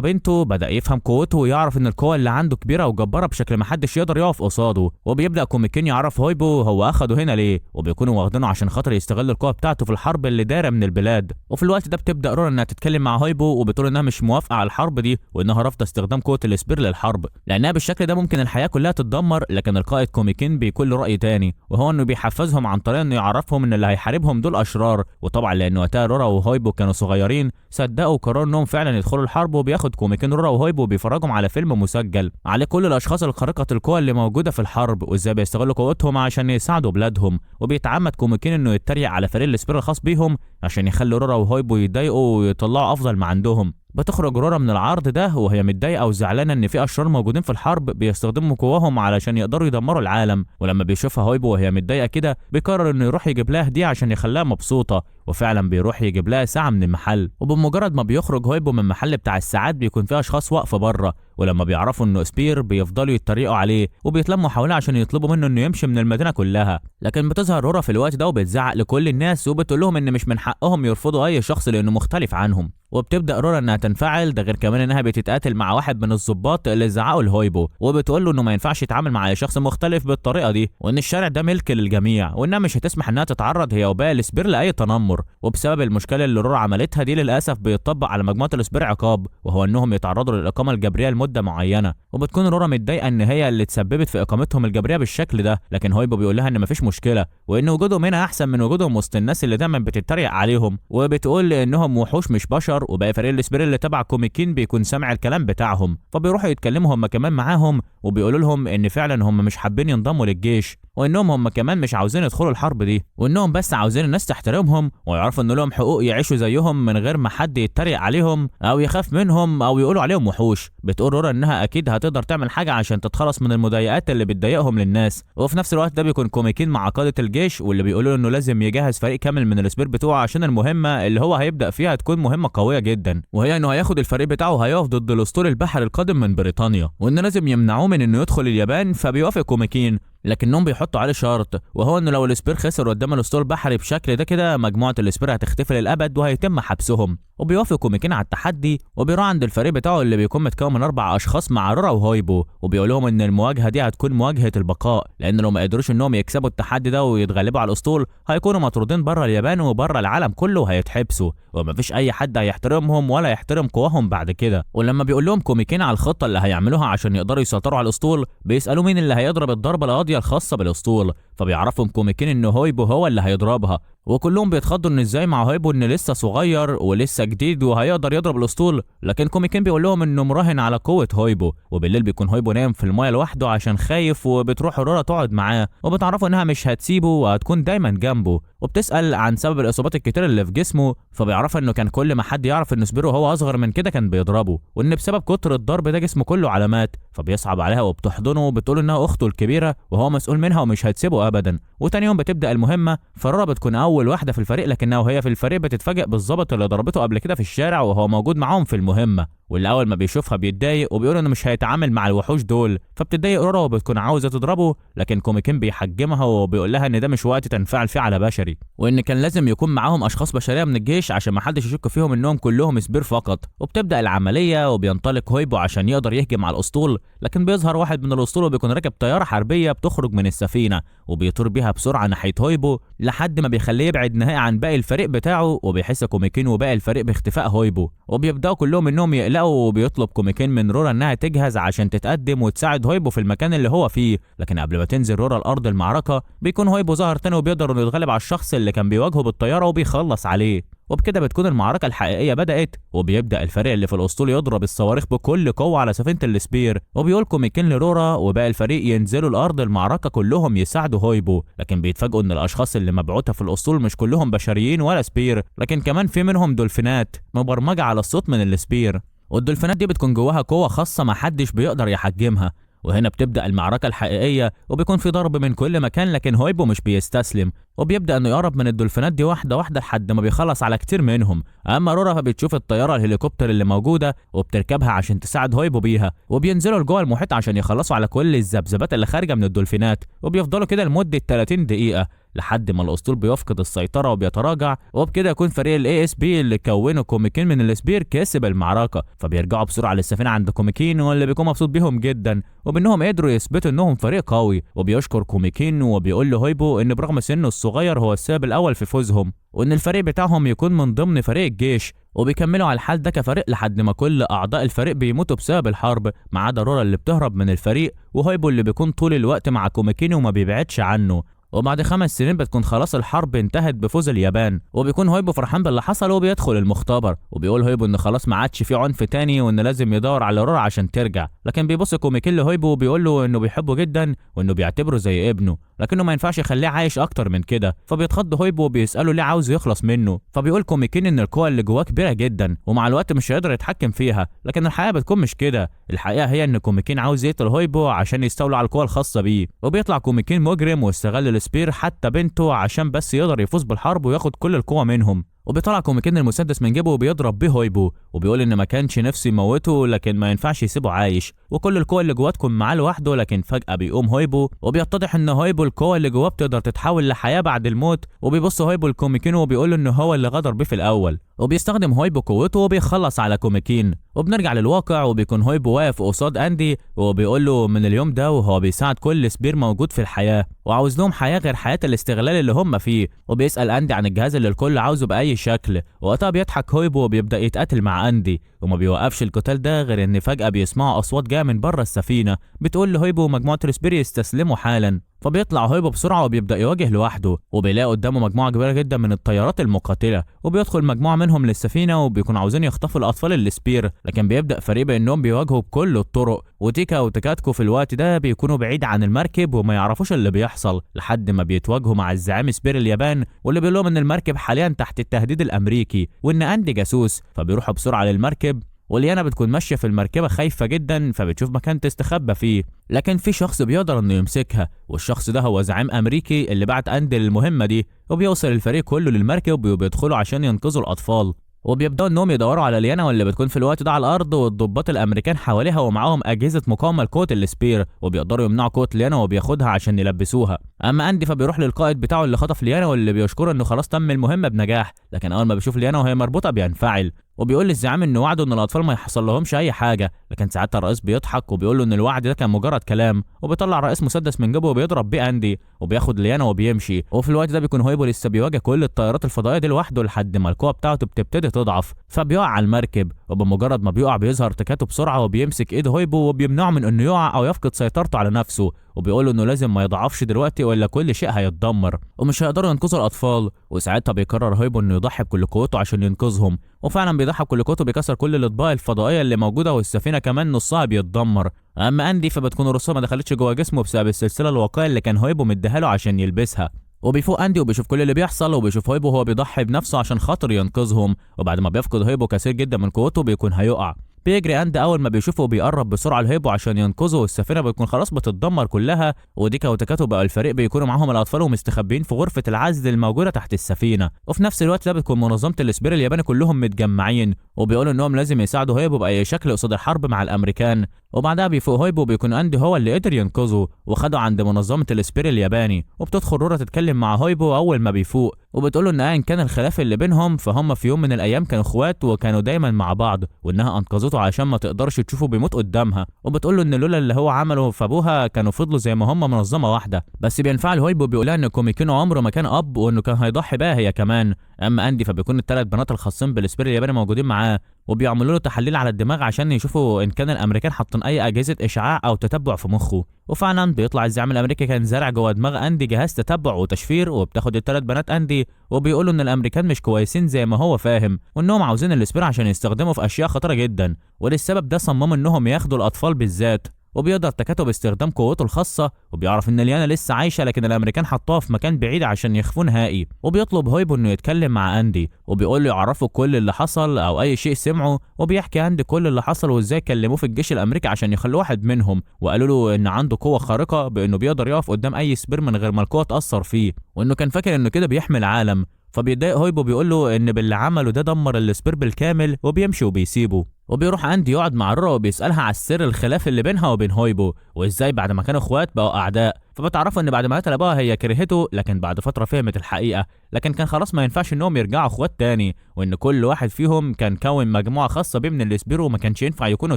بنته، بدا يفهم قوته ويعرف ان القوة اللي عنده كبيرة وجباره بشكل ما حدش يقدر يقف قصاده. وبيبدا كوميكين يعرف هويبو هو اخده هنا ليه، وبيكونوا واخدينه عشان خاطر يستغل القوة بتاعته في الحرب اللي دايرة من البلاد. وفي الوقت ده بتبدا رورا انها تتكلم مع هويبو وبتقول انها مش موافقة على الحرب دي، وانها رافضه استخدام قوة ال Spear للحرب لانها بالشكل ده ممكن الحياة كلها تتدمر. لكن القائد كوميكين بيكون له راي تاني، وهو انه بيحفزهم عن طريق انه يعرفهم ان اللي هيحاربهم دول اشرار. وطبعا لان وقتها رورا وهويبو كانوا صغيرين صدقوا وقرروا انهم فعلا يدخلوا الحرب. وبياخد كوميكين رورا وهويبو وبيفرجهم على فيلم مسجل على كل الاشخاص الخارقة القوى اللي موجودة في الحرب وازاي بيستغلوا قوتهم عشان يساعدوا بلادهم. وبيتعمد كوميكين انه يتريق على فريق ال Spear الخاص بيهم عشان يخلوا رورا وهويبو يتضايقوا ويطلعوا افضل ما عندهم. بتخرج رورا من العرض ده وهي متضايقة وزعلانه ان في اشرار موجودين في الحرب بيستخدموا قواهم علشان يقدروا يدمروا العالم. ولما بيشوفها هويبو وهي متضايقة كده بيقرر انه يروح يجيب لها هديه عشان يخليها مبسوطة، وفعلا بيروح يجيب لها ساعة من المحل. وبمجرد ما بيخرج هويبو من المحل بتاع الساعات بيكون في اشخاص واقفة بره، ولما بيعرفوا انه Spear بيفضلوا يتريقوا عليه وبيتلموا حواليه عشان يطلبوا منه انه يمشي من المدينة كلها. لكن بتظهر رورا في الوقت ده وبتزعق لكل الناس وبتقول لهم ان مش من حقهم يرفضوا اي شخص لانه مختلف عنهم. وبتبدا رورا انها تنفعل، ده غير كمان انها بتتقاتل مع واحد من الضباط اللي زعقوا لهويبو، وبتقول له انه ما ينفعش يتعامل مع اي شخص مختلف بالطريقة دي، وان الشارع ده ملك للجميع، وانها مش هتسمح انها تتعرض هي وباقي ال Spear لاي تنمر. وبسبب المشكلة اللي رورا عملتها دي للاسف بيطبق على مجموعة ال Spear عقاب، وهو انهم يتعرضوا للاقامة الجبرية لمدة معينة. وبتكون رورا متضايقة ان هي اللي تسببت في اقامتهم الجبرية بالشكل ده، لكن هويبو بيقول لها ان مفيش مشكلة، وان وجودهم هنا احسن من وجودهم وسط الناس اللي دايما بتتريق عليهم، وبتقول انهم وحوش مش بشر. وباقي فريق ال Spear اللي تبع كوميكين بيكون سامع الكلام بتاعهم، فبيروحوا يتكلموا هم كمان معاهم وبيقولوا لهم ان فعلا هم مش حابين ينضموا للجيش، وانهم هم كمان مش عاوزين يدخلوا الحرب دي، وانهم بس عاوزين الناس تحترمهم ويعرفوا ان لهم حقوق يعيشوا زيهم من غير ما حد يتريق عليهم او يخاف منهم او يقولوا عليهم وحوش. بتقول رورا انها اكيد هتقدر تعمل حاجة عشان تتخلص من المضايقات اللي بتضايقهم للناس. وفي نفس الوقت ده بيكون كوميكين مع قاده الجيش واللي بيقولوا انه لازم يجهز فريق كامل من ال Spear بتوعه عشان المهمة اللي هو هيبدا فيها تكون مهمة قوية جدا، وهي انه هياخد الفريق بتاعه هيقف ضد الاسطول البحري القادم من بريطانيا، وان لازم يمنعوه من انه يدخل اليابان. فبيوافق كوميكين، لكنهم بيحطوا عليه شرط، وهو انه لو ال Spear خسر قدام الاسطول البحري بشكل ده كده مجموعة ال Spear هتختفي للابد وهيتم حبسهم. وبيوافق كوميكين على التحدي وبيروح عند الفريق بتاعه اللي بيكون متكون من 4 اشخاص مع رورا وهويبو، وبيقول لهم ان المواجهة دي هتكون مواجهة البقاء، لان لو ما قدروش انهم يكسبوا التحدي ده ويتغلبوا على الاسطول هيكونوا مطرودين بره اليابان وبره العالم كله وهيتحبسوا، ومفيش اي حد هيحترمهم ولا يحترم قواهم بعد كده. ولما بيقول لهم كوميكين على الخطة اللي هيعملوها عشان يقدروا يسيطروا على الاسطول بيسالوا مين اللي هيضرب الضربة القاضية الخاصة بالاسطول، فبيعرفهم كوميكين ان هويبو هو اللي هيضربها، وكلهم بيتخضوا ان ازاي مع هويبو ان لسه صغير ولسه جديد وهيقدر يضرب الاسطول. لكن كوميكين بيقول لهم انه مراهن على قوة هويبو. وبالليل بيكون هويبو نايم في المايه لوحده عشان خايف، وبتروح رورا تقعد معاه وبتعرفوا انها مش هتسيبه وهتكون دايما جنبه، وبتسال عن سبب الاصابات الكتير اللي في جسمه، فبيعرفها انه كان كل ما حد يعرف ان Spear هو اصغر من كده كان بيضربه، وان بسبب كتر الضرب ده جسمه كله علامات. فبيصعب عليها وبتحضنه وبتقول انها اخته الكبيرة وهو مسؤول منها ومش هتسيبه ابدا. وتاني يوم بتبدا المهمة، فرورا بتكون اول واحدة في الفريق، لكنها وهي في الفريق بتتفاجئ بالظابط اللي ضربته قبل كده في الشارع وهو موجود معاهم في المهمة، واللي اول ما بيشوفها بيتضايق وبيقول انه مش هيتعامل مع الوحوش دول. فبتتضايق رورا وبتكون عاوزه تضربه، لكن كوميكين بيحجمها وبيقول لها ان ده مش وقت تنفعل فيه على بشري، وان كان لازم يكون معاهم اشخاص بشرية من الجيش عشان ما حدش يشك فيهم انهم كلهم Spear فقط. وبتبدا العملية وبينطلق هويبو عشان يقدر يهجم على الاسطول، لكن بيظهر واحد من الاسطول وبيكون راكب طيارة حربيه بتخرج من السفينة وبيطير بيها بسرعة ناحية هويبو لحد ما بيخليه يبعد نهائي عن باقي الفريق بتاعه. وبيحس كوميكين وباقي الفريق باختفاء هويبو، وبيبداوا كلهم انهم يقلقوا، وبيطلب كوميكين من رورا انها تجهز عشان تتقدم وتساعد هويبو في المكان اللي هو فيه. لكن قبل ما تنزل رورا الارض المعركة بيكون هويبو ظهر تاني وبيقدر انه يتغلب على الشخص اللي كان بيواجهه بالطيارة وبيخلص عليه. وبكده بتكون المعركة الحقيقية بدات، وبيبدا الفريق اللي في الاسطول يضرب الصواريخ بكل قوة على سفينة ال Spear، وبيقول كوميكين لرورا وباقي الفريق ينزلوا الارض المعركة كلهم يساعدوا هويبو، لكن بيتفاجئوا ان الاشخاص اللي مبعوثه في الاسطول مش كلهم بشريين ولا Spear، لكن كمان في منهم دولفينات مبرمجه على الصوت من ال Spear، والدولفينات دي بتكون جواها قوة خاصة ما حدش بيقدر يحجمها. وهنا بتبدأ المعركة الحقيقية، وبيكون في ضرب من كل مكان، لكن هويبو مش بيستسلم، وبيبدأ انه يقرب من الدولفينات دي واحدة واحدة لحد ما بيخلص على كتير منهم. اما رورا فبتشوف الطيارة الهليكوبتر اللي موجودة وبتركبها عشان تساعد هويبو بيها، وبينزلوا لجوه المحيط عشان يخلصوا على كل الذبذبات اللي خارجة من الدولفينات، وبيفضلوا كده لمدة 30 دقيقة لحد ما الاسطول بيفقد السيطرة وبيتراجع. وبكده يكون فريق ال ASP اللي كونه كوميكين من ال Spear كسب المعركة، فبيرجعوا بسرعة للسفينه عند كوميكين واللي بيكون مبسوط بيهم جدا وبانهم قدروا يثبتوا انهم فريق قوي. وبيشكر كوميكين وبيقول له هويبو ان برغم سنة الصغير هو السبب الاول في فوزهم، وان الفريق بتاعهم يكون من ضمن فريق الجيش. وبيكملوا على الحال ده كفريق لحد ما كل اعضاء الفريق بيموتوا بسبب الحرب، ما عدا رورا اللي بتهرب من الفريق، وهويبو اللي بيكون طول الوقت مع كوميكين وما بيبعدش عنه. وبعد 5 سنين بتكون خلاص الحرب انتهت بفوز اليابان، وبيكون هويبو فرحان باللي حصل وبيدخل المختبر، وبيقول هويبو ان خلاص ما عادش في عنف تاني وان لازم يدور على رورا عشان ترجع. لكن بيبص كوميكين لهويبو وبيقول له انه بيحبه جدا وانه بيعتبره زي ابنه، لكنه ما ينفعش يخليه عايش اكتر من كده. فبيتخض هويبو وبيساله ليه عاوز يخلص منه، فبيقول كوميكين ان القوة اللي جواه كبيرة جدا ومع الوقت مش هيقدر يتحكم فيها، لكن الحقيقة بتكون مش كده. الحقيقة هي ان كوميكين عاوز يقتل هويبو عشان يستولى على القوة الخاصة بيه، وبيطلع كوميكين مجرم واستغل ال Spear حتى بنته عشان بس يقدر يفوز بالحرب وياخد كل القوة منهم. وبيطلع كوميكين المسدس من جيبه وبيضرب بيه هويبو، وبيقول ان ما كانش نفسه يموته لكن ما ينفعش يسيبه عايش، وكل القوة اللي جواه تكون معاه لوحده. لكن فجأة بيقوم هويبو، وبيتضح ان هويبو القوة اللي جواه بتقدر تتحول لحياة بعد الموت. وبيبص هويبو لكوميكين وبيقول له ان هو اللي غدر بيه في الاول، وبيستخدم هويبو قوته وبيخلص على كوميكين. وبنرجع للواقع، وبيكون هويبو واقف قصاد اندي وبيقول له من اليوم ده وهو بيساعد كل Spear موجود في الحياة، وعاوز لهم حياة غير حياة الاستغلال اللي هم فيه. وبيسأل اندي عن الجهاز اللي الكل عاوزه بأي شكل، وقتها بيضحك هويبو وبيبدأ يتقاتل مع اندي، وما بيوقفش القتال ده غير ان فجأة بيسمعوا اصوات جاية من بره السفينة بتقول لهويبو ومجموعة ال Spear يستسلموا حالا. فبيطلع هويبو بسرعة وبيبدأ يواجه لوحده، وبيلاقي قدامه مجموعة كبيرة جدا من الطيارات المقاتلة، وبيدخل مجموعة منهم للسفينة وبيكونوا عاوزين يخطفوا الأطفال ال Spear، لكن بيبدأ فريق بأنهم بيواجهوا بكل الطرق. وتيكا وتكاتكو في الوقت ده بيكونوا بعيد عن المركب وما يعرفوش اللي بيحصل، لحد ما بيتواجهوا مع الزعيم Spear اليابان واللي بيقول لهم ان المركب حاليا تحت التهديد الأمريكي وإن أندي جاسوس. فبيروحوا بسرعة للمركب، وليانا بتكون ماشية في المركبة خايفة جدا، فبتشوف مكان تستخبى فيه، لكن في شخص بيقدر انه يمسكها، والشخص ده هو زعيم امريكي اللي بعت اندي للمهمه دي. وبيوصل الفريق كله للمركب وبيدخلوا عشان ينقذوا الاطفال، وبيبداوا انهم يدوروا على ليانا واللي بتكون في الوقت ده على الارض، والضباط الامريكان حواليها ومعاهم اجهزة مقاومة لقوه ال Spear، وبيقدروا يمنعوا قوة ليانا وبياخدها عشان يلبسوها. اما اندي فبيروح للقائد بتاعه اللي خطف ليانا واللي بيشكره انه خلاص تم المهمة بنجاح، لكن اول ما بيشوف ليانا وهي مربوطة بينفعل وبيقول للزعيم انه وعده ان الاطفال ما يحصل لهمش اي حاجة، لكن ساعتها الرئيس بيضحك وبيقول له ان الوعد ده كان مجرد كلام، وبيطلع الرئيس مسدس من جيبه وبيضرب بيه اندي وبياخد ليانا وبيمشي. وفي الوقت ده بيكون هويبو لسه بيواجه كل الطيارات الفضائية دي لوحده لحد ما القوة بتاعته بتبتدي تضعف، فبيقع على المركب. وبمجرد ما بيقع بيظهر تكاتو بسرعة وبيمسك ايد هويبو وبيمنعه من انه يقع او يفقد سيطرته على نفسه، وبيقول له انه لازم ما يضعفش دلوقتي والا كل شيء هيتدمر ومش هيقدروا ينقذوا الاطفال. وساعتها بيقرر هويبو انه يضحي بكل قوته عشان ينقذهم، وفعلا بيضحي بكل قوته، بيكسر كل الاطباق الفضائية اللي موجودة والسفينة كمان نصها بيتدمر. اما اندي فبتكون الرصاصة ما دخلتش جوه جسمه بسبب السلسلة الواقيه اللي كان هويبو مديها له عشان يلبسها. وبيفوق اندي وبيشوف كل اللي بيحصل، وبيشوف هويبو وهو بيضحي بنفسه عشان خاطر ينقذهم. وبعد ما بيفقد هويبو كثير جدا من قوته بيكون هيقع. بيجري اندي اول ما بيشوفه بيقرب بسرعة لهيبو عشان ينقذه، والسفينة بتكون خلاص بتتدمر كلها. وديكا وتكاتو بقى الفريق بيكونوا معاهم الاطفال ومستخبيين في غرفة العزل الموجودة تحت السفينة. وفي نفس الوقت ده بتكون منظمة ال Spear الياباني كلهم متجمعين وبيقولوا انهم لازم يساعدوا هيبو باي شكل قصاد الحرب مع الامريكان. وبعدها بيفوق هويبو وبيكون اندي هو اللي قدر ينقذه وخده عند منظمة ال Spear الياباني. وبتدخل رورا تتكلم مع هويبو اول ما بيفوق، وبتقول له ان ايا كان الخلاف اللي بينهم فهم في يوم من الايام كانوا اخوات وكانوا دايما مع بعض، وانها انقذته عشان ما تقدرش تشوفه بيموت قدامها. وبتقول له ان لولا اللي هو عمله في ابوها كانوا فضلوا زي ما هم منظمة واحدة. بس بينفعل هويبو بيقولها ان كوميكينو عمره ما كان اب وانه كان هيضحي بيها هي كمان. اما اندي فبيكون الثلاث بنات الخاصين بال Spear الياباني موجودين معاه، وبيعملوا له تحاليل على الدماغ عشان يشوفوا ان كان الامريكان حاطين اي اجهزة اشعاع او تتبع في مخه. وفعلا بيطلع الزعيم الامريكي كان زارع جوه دماغ اندي جهاز تتبع وتشفير، وبتاخد الثلاث بنات اندي وبيقولوا ان الامريكان مش كويسين زي ما هو فاهم، وانهم عاوزين ال Spear عشان يستخدموا في اشياء خطيرة جدا، وللسبب ده صمموا انهم ياخدوا الاطفال بالذات. وبيقدر تاكاتو باستخدام قوته الخاصة وبيعرف ان ليانا لسه عايشه، لكن الامريكان حطوها في مكان بعيد عشان يخفوه نهائي. وبيطلب هويبو انه يتكلم مع اندي وبيقول له يعرفه كل اللي حصل او اي شيء سمعه، وبيحكي اندي كل اللي حصل وازاي كلموه في الجيش الامريكي عشان يخلوه واحد منهم، وقالوا له ان عنده قوة خارقة بانه بيقدر يقف قدام اي Spear من غير ما القوة تاثر فيه، وانه كان فاكر انه كده بيحمي العالم. فبيتضايق هويبو بيقول له ان باللي عمله ده دمر ال Spear بالكامل، وبيمشي وبيسيبه. وبيروح اندي يقعد مع رورا وبيسالها على السر الخلاف اللي بينها وبين هويبو، وازاي بعد ما كانوا اخوات بقوا اعداء. فبتعرفوا ان بعد ما قتل ابوها هي كرهته، لكن بعد فترة فهمت الحقيقة، لكن كان خلاص ما ينفعش انهم يرجعوا اخوات تاني، وان كل واحد فيهم كان كون مجموعة خاصة بيه من ال Spear وما كانش ينفع يكونوا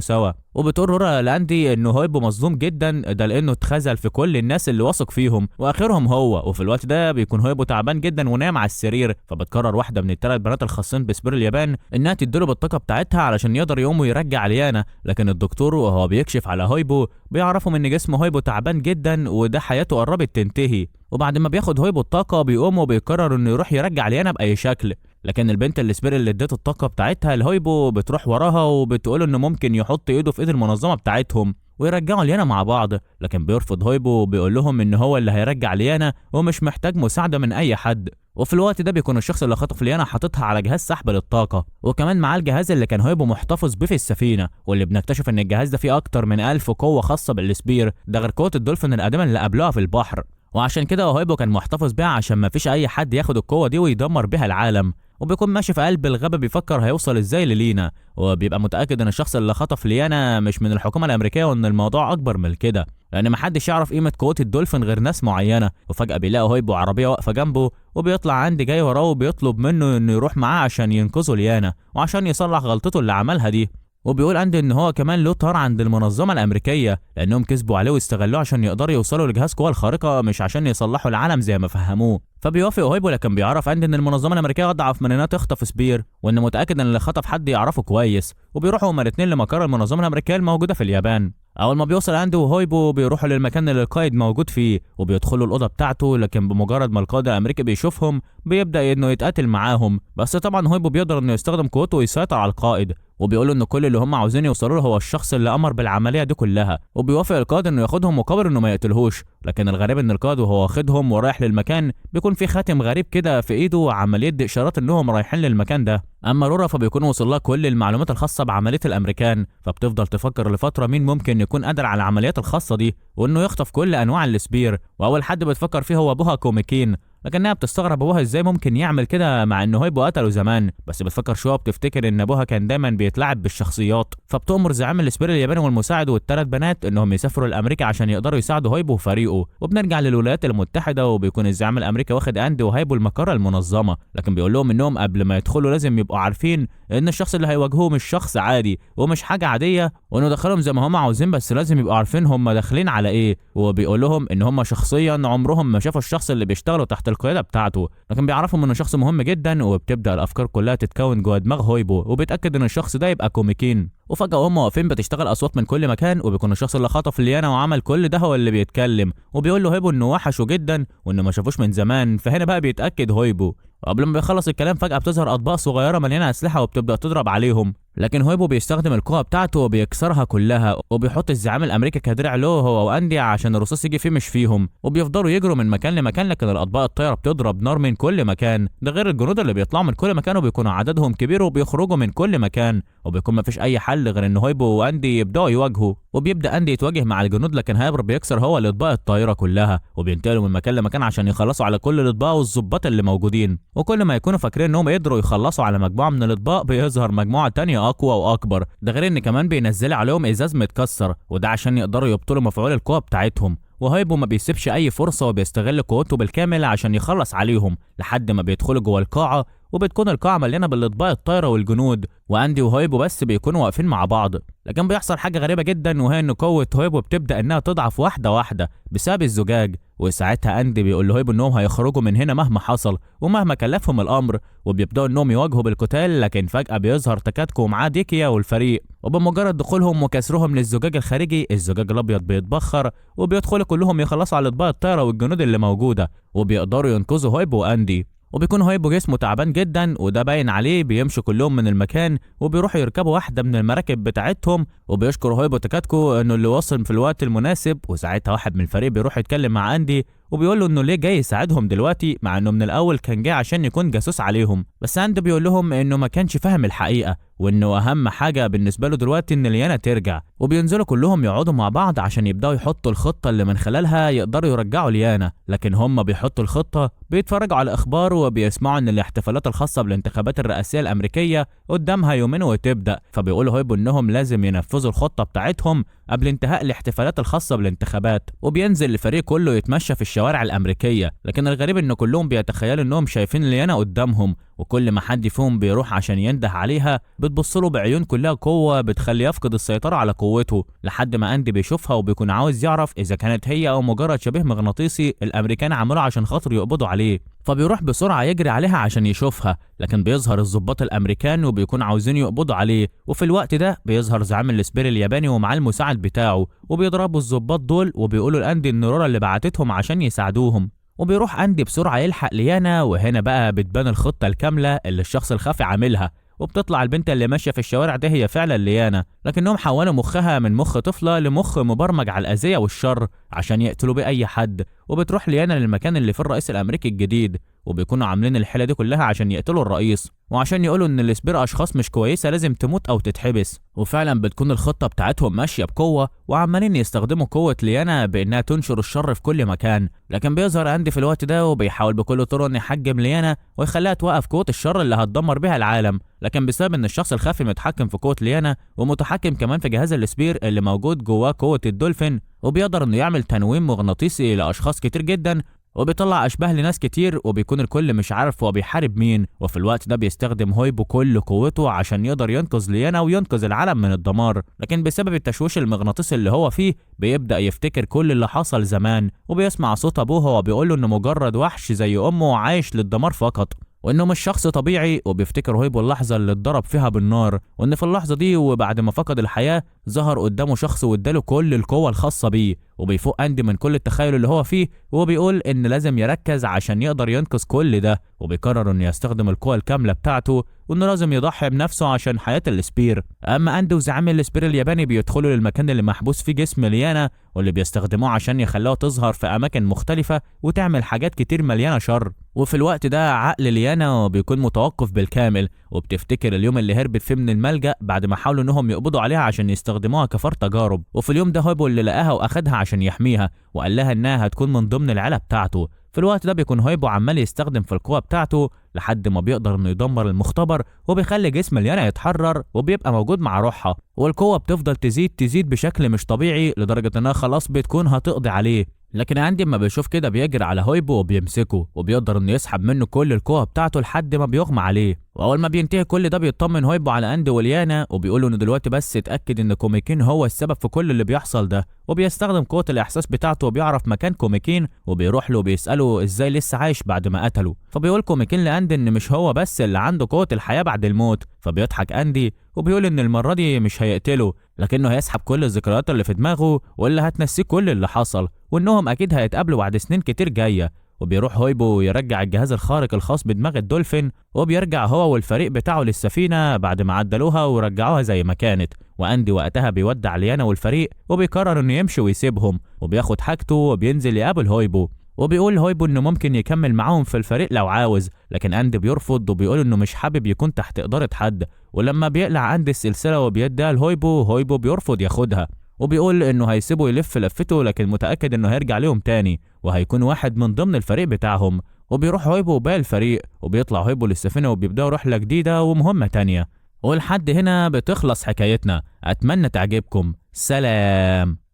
سوا. وبتقول رورا لاندي ان هويبو مظلوم جدا، ده لانه اتخذل في كل الناس اللي وثق فيهم واخرهم هو. وفي الوقت ده بيكون هويبو تعبان جدا ونام على السرير، فبتقرر واحدة من الثلاث بنات الخاصين ب Spear اليابان انها تديله بالطاقة بتاعتها علشان يقدر يقوم ويرجع ليانا. لكن الدكتور وهو بيكشف على هويبو بيعرفوا ان جسم هويبو تعبان جدا وده حياته قربت تنتهي. وبعد ما بياخد هويبو الطاقة بيقوم وبيقرر انه يروح يرجع ليانا باي شكل، لكن البنت ال Spear اللي اديته الطاقة بتاعتها لهويبو بتروح وراها وبتقول انه ممكن يحط ايده في ايد المنظمة بتاعتهم ويرجعوا ليانا مع بعض، لكن بيرفض هويبو وبيقول لهم ان هو اللي هيرجع ليانا ومش محتاج مساعدة من اي حد. وفي الوقت ده بيكون الشخص اللي خطف ليانا حاططها على جهاز سحب للطاقة، وكمان معاه الجهاز اللي كان هويبو محتفظ بيه في السفينة، واللي بنكتشف ان الجهاز ده فيه اكتر من 1000 قوة خاصة بال Spear، ده غير قوة الدولفين القديمة اللي قابلوها في البحر. وعشان كده هويبو كان محتفظ بيها عشان مفيش اي حد ياخد القوة دي ويدمر بيها العالم. وبيكون ماشي في قلب الغابة بيفكر هيوصل ازاي للينا، وبيبقى متاكد ان الشخص اللي خطف ليانا مش من الحكومة الامريكية وان الموضوع اكبر من كده، لان محدش يعرف قيمة قوة الدولفين غير ناس معينة. وفجاة بيلاقي هويبو عربية واقفة جنبه، وبيطلع عندي جاي وراه وبيطلب منه انه يروح معاه عشان ينقذوا ليانا وعشان يصلح غلطته اللي عملها دي. وبيقول اندي ان هو كمان له طار عند المنظمة الامريكية لانهم كسبوا عليه واستغلوه عشان يقدروا يوصلوا لجهاز قوى الخارقة مش عشان يصلحوا العالم زي ما فهموه. فبيوافق هويبو، لكن بيعرف اندي ان المنظمة الامريكية اضعف من انها تخطف Spear، وانه متاكد ان اللي خطف حد يعرفه كويس. وبيروحوا هما الاثنين لمقر المنظمة الامريكية الموجودة في اليابان. اول ما بيوصل اندي وهويبو بيروحوا للمكان اللي القائد موجود فيه وبيدخلوا الاوضة بتاعته، لكن بمجرد ما القائد الامريكي بيشوفهم بيبدا انه يتقاتل معاهم. بس طبعا هويبو بيقدر انه يستخدم قوته ويسيطر على القائد، وبيقولوا ان كل اللي هم عاوزين يوصلوا له هو الشخص اللي امر بالعملية دي كلها. وبيوافق القائد انه ياخدهم مقابل انه ما يقتلهوش، لكن الغريب ان القائد وهو واخدهم ورايح للمكان بيكون في خاتم غريب كده في ايده وعمال يدي اشارات انهم رايحين للمكان ده. اما رورا فبيكون وصل لها كل المعلومات الخاصة بعملية الامريكان، فبتفضل تفكر لفترة مين ممكن يكون قادر على العمليات الخاصة دي وانه يخطف كل انواع ال Spear. واول حد بتفكر فيه هو ابوها كوميكين، لكنها بتستغرب ابوها ازاي ممكن يعمل كده مع انه هويبو قتله زمان. بس بتفكر شوية وبتفتكر ان ابوها كان دايما بيتلعب بالشخصيات، فبتؤمر زعيم ال Spear الياباني والمساعد والثلاث بنات انهم يسافروا لامريكا عشان يقدروا يساعدوا هويبو وفريقه. وبنرجع للولايات المتحدة وبيكون الزعيم الامريكي واخد اندي وهايبو المقر المنظمة، لكن بيقول لهم انهم قبل ما يدخلوا لازم يبقوا عارفين ان الشخص اللي هيواجهوه مش شخص عادي ومش حاجة عادية، وانه دخلهم زي ما هم عاوزين بس لازم يبقوا عارفين هم داخلين على ايه. وبيقول لهم ان هم شخصيا عمرهم ما شافوا الشخص اللي بيشتغلوا تحت القيادة بتاعته، لكن بيعرفوا انه شخص مهم جدا. وبتبدا الافكار كلها تتكون جوه دماغ هويبو، وبيتاكد ان الشخص ده يبقى كوميكين. وفجاة هم واقفين بتشتغل اصوات من كل مكان، وبيكون الشخص اللي خطف ليانا وعمل كل ده هو اللي بيتكلم، وبيقول له هويبو انه وحشة جدا وانه ما شافوش من زمان. فهنا بقى بيتاكد هويبو. قبل ما بيخلص الكلام فجأة بتظهر أطباق صغيرة مليانة أسلحة وبتبدأ تضرب عليهم، لكن هويبو بيستخدم القوة بتاعته وبيكسرها كلها، وبيحط الزعيم الأمريكي كدرع له هو وأندي عشان الرصاص يجي فيه مش فيهم. وبيفضلوا يجروا من مكان لمكان، لكن الأطباق الطايرة بتضرب نار من كل مكان، ده غير الجنود اللي بيطلعوا من كل مكان وبيكونوا عددهم كبير وبيخرجوا من كل مكان. وبيكون مفيش أي حل غير إن هويبو وأندي يبدأوا يواجهوا. وبيبدأ أندي يتواجه مع الجنود، لكن هايبر بيكسر هو الأطباق الطايرة كلها، وبينتقلوا من مكان لمكان عشان يخلصوا على كل الأطباق والظباط اللي موجودين. وكل ما يكونوا فاكرين انهم يقدروا يخلصوا على مجموعة من الاطباق بيظهر مجموعة تانية اقوى واكبر، ده غير ان كمان بينزل عليهم ازاز متكسر، وده عشان يقدروا يبطلوا مفعول القوة بتاعتهم. وهايبو ما بيسيبش اي فرصة وبيستغل قوته بالكامل عشان يخلص عليهم، لحد ما بيدخلوا جوه القاعة. وبتكون القاعة مليانة بالاطباق الطايره والجنود، واندي وهويبو بس بيكونوا واقفين مع بعض. لكن بيحصل حاجة غريبة جدا، وهي ان قوة هويبو بتبدا انها تضعف واحدة واحدة بسبب الزجاج. وساعتها اندي بيقول لهويبو انهم هيخرجوا من هنا مهما حصل ومهما كلفهم الامر، وبيبداوا انهم يواجهوا بالقتال. لكن فجاة بيظهر تاكاتكو ومعاه ديكيا والفريق، وبمجرد دخولهم وكسرهم للزجاج الخارجي الزجاج الابيض بيتبخر، وبيدخلوا كلهم يخلصوا على الاطباق الطايره والجنود اللي موجودة، وبيقدروا ينقذوا هويبو واندي. وبيكون هويبو جسمه تعبان جدا وده باين عليه. بيمشوا كلهم من المكان وبيروحوا يركبوا واحدة من المراكب بتاعتهم، وبيشكر هويبو تاكاتكو انه اللي وصل في الوقت المناسب. وساعتها واحد من الفريق بيروح يتكلم مع اندي وبيقول له انه ليه جاي يساعدهم دلوقتي مع انه من الاول كان جاي عشان يكون جاسوس عليهم. بس اندي بيقول لهم انه ما كانش فاهم الحقيقة، وانه اهم حاجة بالنسبة له دلوقتي ان ليانا ترجع. وبينزلوا كلهم يقعدوا مع بعض عشان يبداوا يحطوا الخطة اللي من خلالها يقدروا يرجعوا ليانا. لكن هم بيحطوا الخطة بيتفرجوا على اخبار وبيسمعوا ان الاحتفالات الخاصة بالانتخابات الرئاسية الامريكية قدامها يومين وتبدا، فبيقولوا هويبو انهم لازم ينفذوا الخطة بتاعتهم قبل انتهاء الاحتفالات الخاصة بالانتخابات. وبينزل الفريق كله يتمشى في الشوارع الامريكية، لكن الغريب ان كلهم بيتخيلوا انهم شايفين ليانا قدامهم، وكل ما حد فيهم بيروح عشان ينده عليها بتبص له بعيون كلها قوة بتخليه يفقد السيطرة على قوته، لحد ما اندي بيشوفها وبيكون عاوز يعرف اذا كانت هي او مجرد شبيه مغناطيسي الامريكان عملوه عشان خاطر يقبضوا عليه. فبيروح بسرعة يجري عليها عشان يشوفها، لكن بيظهر الضباط الامريكان وبيكون عاوزين يقبضوا عليه. وفي الوقت ده بيظهر زعيم السبير الياباني ومعاه المساعد بتاعه، وبيضربوا الضباط دول وبيقولوا لاندي ان رورا اللي بعتتهم عشان يساعدوهم. وبيروح اندي بسرعة يلحق ليانا، وهنا بقى بتبان الخطة الكاملة اللي الشخص الخفي عاملها، وبتطلع البنت اللي ماشية في الشوارع ده هي فعلا ليانا، لكنهم حولوا مخها من مخ طفله لمخ مبرمج على الاذية والشر عشان يقتلوا بيه اي حد. وبتروح ليانا للمكان اللي فيه الرئيس الامريكي الجديد، وبيكونوا عاملين الحيلة دي كلها عشان يقتلوا الرئيس وعشان يقولوا ان السبير اشخاص مش كويسة لازم تموت او تتحبس. وفعلا بتكون الخطة بتاعتهم ماشية بقوة، وعمالين يستخدموا قوة ليانا بانها تنشر الشر في كل مكان. لكن بيظهر اندي في الوقت ده وبيحاول بكل طرق انه يحجم ليانا ويخليها توقف قوة الشر اللي هتدمر بيها العالم. لكن بسبب ان الشخص الخفي متحكم في قوة ليانا ومتحكم كمان في جهاز السبير اللي موجود جواه قوة الدولفين، وبيقدر انه يعمل تنويم مغناطيسي لاشخاص كتير جدا، وبيطلع اشباه لناس كتير، وبيكون الكل مش عارف هو بيحارب مين. وفي الوقت ده بيستخدم هويبو كل قوته عشان يقدر ينقذ ليانا وينقذ العالم من الدمار. لكن بسبب التشويش المغناطيسي اللي هو فيه بيبدا يفتكر كل اللي حصل زمان، وبيسمع صوت ابوه وهو بيقول له انه مجرد وحش زي امه عايش للدمار فقط، وانه مش شخص طبيعي. وبيفتكر هويبو اللحظة اللي اتضرب فيها بالنار، وان في اللحظة دي وبعد ما فقد الحياة ظهر قدامه شخص واداله كل القوة الخاصة بيه. وبيفوق اندي من كل التخيل اللي هو فيه، وبيقول ان لازم يركز عشان يقدر ينقذ كل ده، وبيقرر انه يستخدم القوة الكاملة بتاعته وانه لازم يضحي بنفسه عشان حياة السبير. اما اندي وزعيم السبير الياباني بيدخلوا للمكان اللي محبوس فيه جسم ليانا، واللي بيستخدموه عشان يخلوها تظهر في اماكن مختلفة وتعمل حاجات كتير مليانة شر. وفي الوقت ده عقل ليانا بيكون متوقف بالكامل، وبتفتكر اليوم اللي هربت فيه من الملجأ بعد ما حاولوا انهم يقبضوا عليها عشان يستخدموها كفار تجارب. وفي اليوم ده هويبو اللي لقاها واخدها عشان يحميها، وقال لها انها هتكون من ضمن العيلة بتاعته. في الوقت ده بيكون هويبو عمال يستخدم في القوة بتاعته لحد ما بيقدر انه يدمر المختبر، وبيخلي جسم ليانا يتحرر وبيبقى موجود مع روحها. والقوة بتفضل تزيد تزيد بشكل مش طبيعي لدرجة انها خلاص بتكون هتقضي عليه. لكن اندي ما بيشوف كده بيجري على هويبو وبيمسكه، وبيقدر انه يسحب منه كل القوة بتاعته لحد ما بيغمى عليه. واول ما بينتهي كل ده بيطمن هويبو على اندي وليانا، وبيقول انه دلوقتي بس اتاكد ان كوميكين هو السبب في كل اللي بيحصل ده. وبيستخدم قوة الاحساس بتاعته وبيعرف مكان كوميكين، وبيروح له وبيساله ازاي لسه عايش بعد ما قتله. فبيقول كوميكين لاندي ان مش هو بس اللي عنده قوة الحياة بعد الموت. فبيضحك اندي وبيقول ان المرة دي مش هيقتله، لكنه هيسحب كل الذكريات اللي في دماغه واللي هتنسيه كل اللي حصل، وانهم اكيد هيتقابلوا بعد سنين كتير جاية. وبيروح هويبو يرجع الجهاز الخارق الخاص بدماغ الدولفين، وبيرجع هو والفريق بتاعه للسفينه بعد ما عدلوها ورجعوها زي ما كانت. واندي وقتها بيودع ليانا والفريق وبيقرر انه يمشي ويسيبهم، وبياخد حاجته وبينزل يقابل هويبو. وبيقول هويبو انه ممكن يكمل معاهم في الفريق لو عاوز، لكن اندي بيرفض وبيقول انه مش حابب يكون تحت ادارة حد. ولما بيقلع اندي السلسلة وبيديها لهويبو، هويبو بيرفض ياخدها وبيقول انه هيسيبه يلف لفته، لكن متاكد انه هيرجع ليهم تاني وهيكون واحد من ضمن الفريق بتاعهم. وبيروح هويبو وباقي الفريق، وبيطلع هويبو للسفينه وبيبداوا رحله جديدة ومهمة تانية. ولحد هنا بتخلص حكايتنا، اتمنى تعجبكم. سلام.